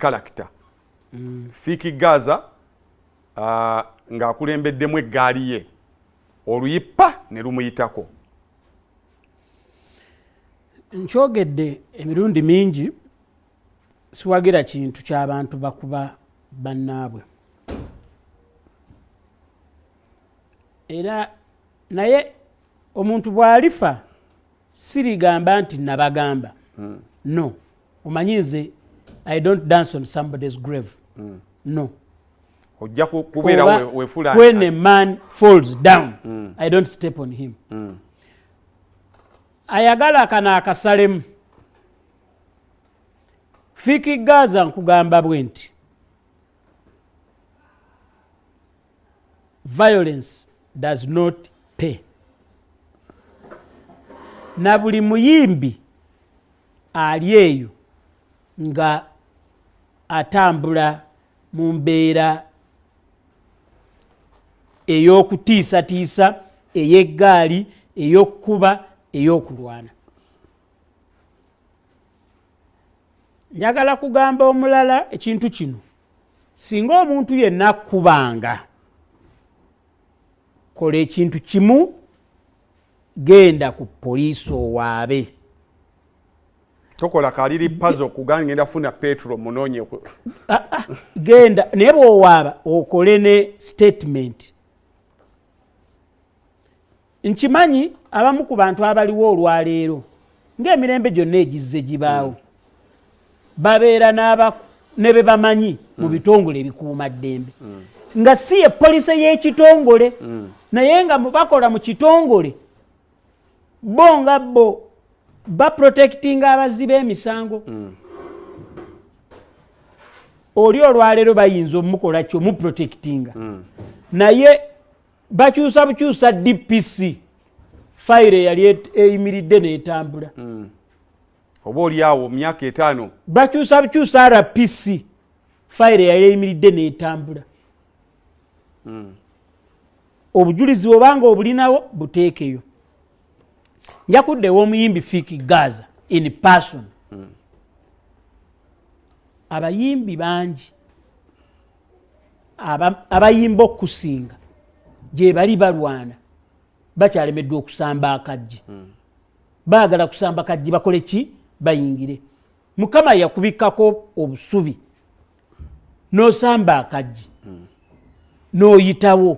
character. Fik Gaza ng'akulembeddemu eggaali ye, oluyipa ne lumuyitako. Nkyogedde emirundi mingi, siwagira kintu ky'abantu bakuba bannaabwe, era naye omuntu bw'alifa sirigamba nti nabagamba. No, omanyi nze I don't dance on somebody's grave. No. Ojja kubeera wefula. When a man falls down, I don't step on him. Ayagala kano akasalemu. Fik Gaza, nkugamba bwe nti violence does not pay. Na buli muyimbi ali eyo nga atambula mu mbeera ey'okutiisatiisa, ey'eggaali, ey'okkuba, ey'okulwana, njagala kugamba omulala ekintu kino: singa omuntu yenna akkubanga, kola ekintu kimu, genda ku poliisi owaabe. Tokola kaliri pazo okugamba ngenda funa petro munoonye. Ah, ah, genda, naye bw'owaaba okole ne statement. Nkimanyi abamu ku bantu abaliwo olwaleero, ng'emirembe gyonna egizze gibaawo, babeera ne be bamanyi mu bitongole ebikuuma ddembe, nga si ye poliisi y'ekitongole, naye nga bakola mu kitongole, bo nga bo baprotectinga abazzi b'emisango. Oli olwaleero bayinza omukola ki, omuprotectinga, naye bakyusa bukyusa DPC, fayiro eyali eyimiridde n'etambula. Oba oli awo myaka 5. Bakyusa bukyusa RPC, fayiro eyali eyimiridde n'etambula. Obujulizi bwobanga obulinawo, buteekeyo. Nja kudda ew'omuyimbi Fik Gaza in person. Abayimbi bangi abayimba okusinga gye bali balwana, bakyalemeddwa okusamba akaggi. Baagala kusamba kaggi bakole ki? Bayingire. Mukama yakubikkako obusubi n'osamba akaggi n'oyitawo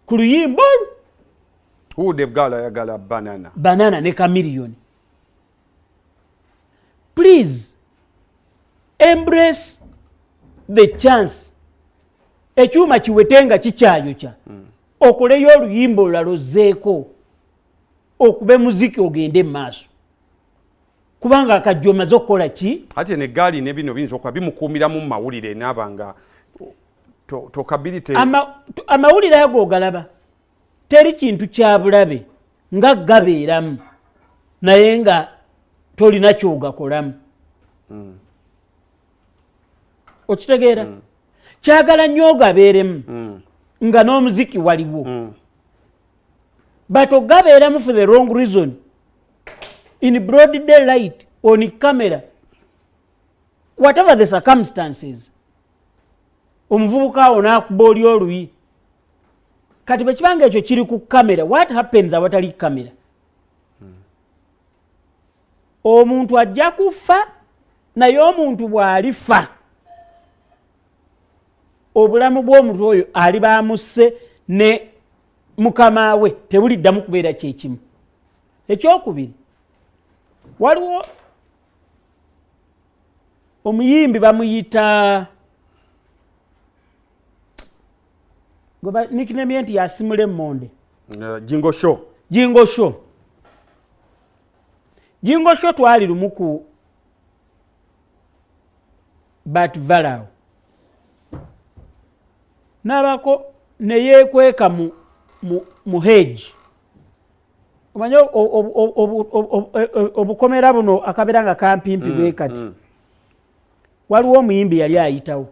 ku luyimba olwo. Wude bwala ayagala banana. Banana ne Chameleone. Please embrace the chance. Ekyuma kiwete nga kikyayokya, okoleyo oluyimba olulala, ozzeeko okube muziki, ogende mu maaso, kubanga akajja omaze okukola ki? Ate negaali ne bino biyinza okuba bimukuumiramu mu mawulire naaba nga tokabilite. Amawulire ago ogalaba, teri kintu kya bulabe nga gabeeramu naye nga tolina kyogakolamu. Okitegeera? Kyagala nnyo ogabeeremu nga n'omuziki waliwo, but ogabeeramu for the wrong reason in broad daylight on camera, whatever the circumstances, omuvubuka awo n'akuba oli oluyi. Kati bwe kibanga ekyo kiri ku kamera, what happens awatali kamera? Omuntu ajja kufa, naye omuntu bw'alifa, obulamu bw'omuntu oyo ali bamusse ne mukama we tebuliddamu kubeera kyekimu. Ekyokubiri, waliwo omuyimbi bamuyita nickname ye nti yasimula emmonde. Jingo Show. Jingo Show. Jingo Show twali lumu ku Bat Valley, nabako neyeekweka mu hedge. Omanye obukomera buno akabeera nga kampimpi bwe kati. Waliwo omuyimbi yali ayitawo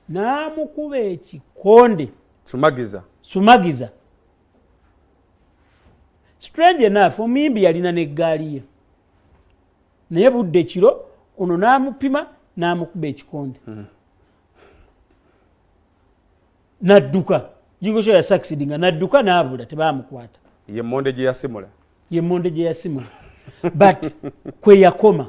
n'amukuba ekikonde. Sumagiza. Sumagiza. Strange enough, omuyimbi yalina neggaali ye, naye budde kiro, ono n'amupima. N'amukuba ekikonde, Nadduka. Jingo Show yasucceedinga, nadduka n'abula, tebamukwata. Ye monde gye yasimula. Ye monde gye yasimula, but kwe yakoma.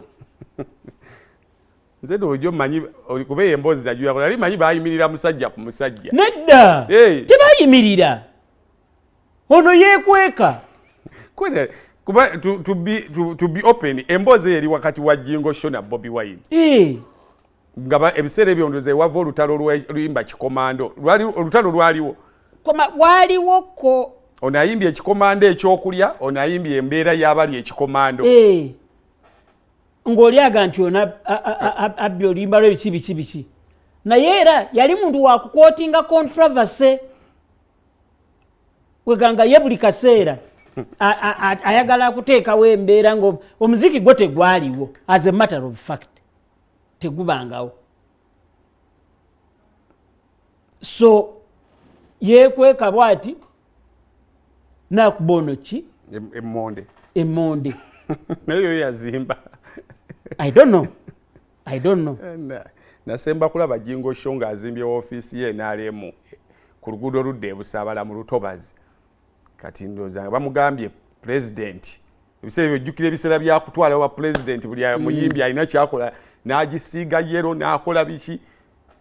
Nze ndowooza omanyi kuba eyo emboozi najuyakola, nali manyi bayimirira musajja ku musajja. Nedda. Hey. Tebayimirira, ono yeekweka. Kuba to be open, emboozi eyo eri wakati wa Jingo Show na Bobi Wine. Nga ebiseera ebyo ndowooza ewava olutalo luyimba Kikomando. Olutalo lwaliwo. Waliwoko. Ono ayimbye ekikomando ekyokulya, ono ayimbye embeera y'abali ekikomando. Ng'oli aga nti ono abbye oluyimba lwe, biki biki biki, naye era yali muntu wakuquotinga controversy, weganga ye buli kaseera ayagala kuteekawo embeera nga omuziki gwo tegwaliwo. As a matter of fact, tegubangawo. So yeekweka bwati nakuba ono ki? Emmonde. Emmonde. Naye yo yazimba. I don't know, I don't know. Nasemba kulaba Jingo Show ng'azimbye woofiisi ye NRM ku luguudo oludda ebusaabala mu Lutobazi. Kati ndowooza nga bamugambye pulezidenti, ebiseera ebyo ojjukira ebiseera byakutwala wa pulezidenti, buli muyimbi alina kyakola n'agisiiga yellow n'akola biki,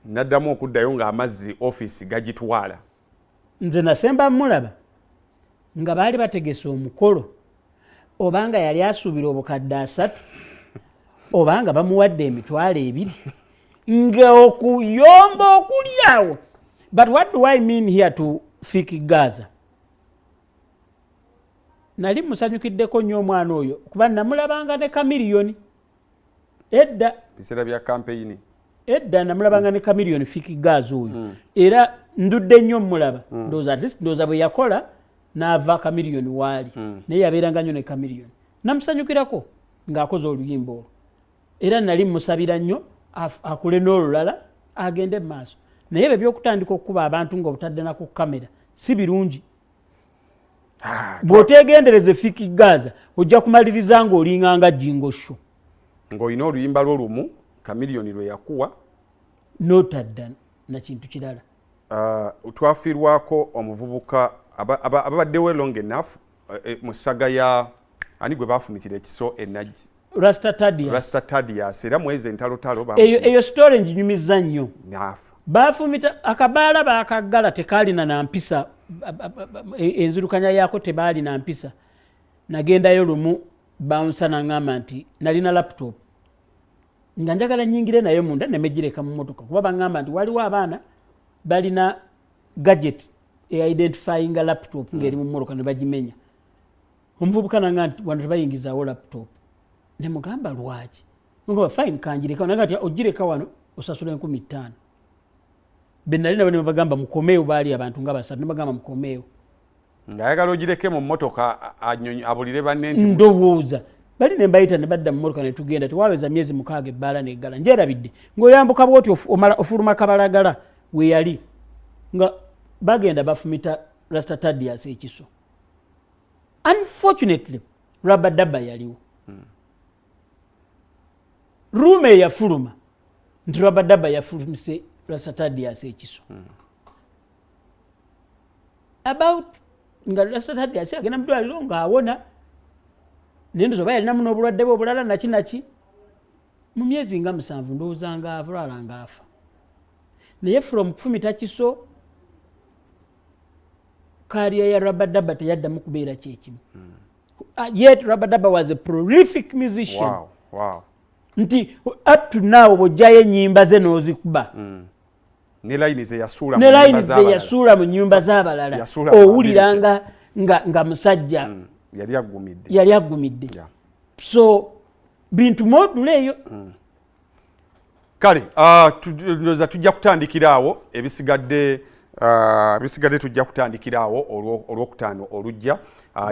n'addamu okuddayo ng'amazzi ofiisi gagitwala. Nze nasemba mulaba nga baali bategese omukolo, obanga yali asuubira obukadde 3, obanga bamuwadde 20,000, nga okuyomba okuli awo. But what do I mean here to Fik Gaza? Nali musanyukiddeko nnyo omwana oyo, kuba namulabanga ne Chameleone edda. Biseera bya kampeyini. Edda namulabanga ne Chameleone, Fik Gaza oyo. Era ndudde nnyo mulaba. Ndowooza at least, ndowooza bwe yakola n'ava Chameleone waali, naye yabeeranga nnyo ne Chameleone. Namusanyukirako ng'akoze oluyimba olwo, era nali musabira nnyo akule n'olulala agende mu maaso. Naye ebyo byokutandika okukuba abantu ng'obutadde na ku kamera si birungi. Bw'otegendereza, Fik Gaza, ojja kumaliriza ng'olinganga Jingo Show. Ng'olina oluyimba lwo lumu Chameleone lwe yakuwa. N'otadda na kintu kirala. Twafiirwako omuvubuka ababaddewo long enough mu saga ya ani gwe bafumitira ekiso enajji? Rasta Tadias. Rasta Tadias, era mwezi entalotalo. Eyo story nginyumiza nnyo. Naafa. Bafumita akabaala, bakaggala, tekaalina na mpisa, enzirukanya yaako tebaalina mpisa. Nagendayo lumu, bouncer naŋŋamba nti nalina laptop nga njagala nyingire naye munda nemegireka mu motoka, kuba baŋŋamba nti waliwo abaana balina gadget eidentifyinga laptop ng'eri mu motoka ne bagimenya. Omuvubuka naŋŋamba nti wano tebayingizaawo laptop. Nemugamba lwaki? Mugamba fine, kanjireka. Naye ati ogireka wano osasula 5,000. Benali nabo nebagamba mukomeewo, baali abantu nga basatu, nebagamba mukomeewo. Ng'ayagala ogireke mu mmotoka abulire banne nti Ndowooza bali nembayita ne badda mu mmotoka ne tugenda. Tewaweza myezi 6 ebbaala neggala. Njerabidde ng'oyambuka bwoti omala ofuluma kabalagala we yali nga bagenda bafumita Rasta Tadias ekiso. Unfortunately, Rabadaba yaliwo. Rumour eyafuluma nti Rabadaba yafumise Rasta Tadias ekiso, about nga Rasta Tadias agenda mu ddwaliro ng'awona, naye ndowooza oba yalinamu n'obulwadde bwe obulala naki naki. Mu myezi nga 7 ndowooza nga alwala ng'afa. Naye from kufumita kiso, career ya Rabadaba teyaddamu kubeera kyekimu. Yet Rabadaba was a prolific musician. Nti up to now bw'ojjayo ennyimba ze n'ozikuba, Ne layini ze yasuula ne mu nnyimba layini ze z'abalala. Yasuula mu nnyumba z'abalala. Yasuula mu Owulira nga musajja Yali agumidde. Yali agumidde. So bintu modula eyo. Kale ndowooza tujja kutandikira awo. Ebisigadde tujja kutandikira awo olwokutaano olujja.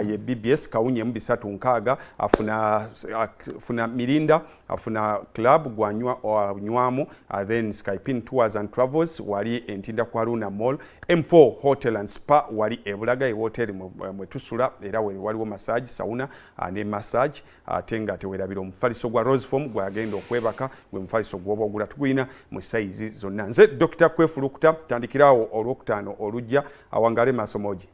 Ye BBS kawunye mu 360, afuna Mirinda, afuna Club gwanywa nywamu, then Skypin Tours and Travels wali Entinda kwa Luna Mall, M4 Hotel and Spa wali Ebulaga, e hotel mwe tusula, era waliwo massage, sauna ne massage. Ate nga tewerabira omufaliso gwa Roseform gwagenda okwebaka, gwe mufaliso gwoba ogula, tugulina mu sayizi zonna. Nze Dr. Kwefulukuta, tandikirawo Olwokutaano olujja. Awangale maaso mogi.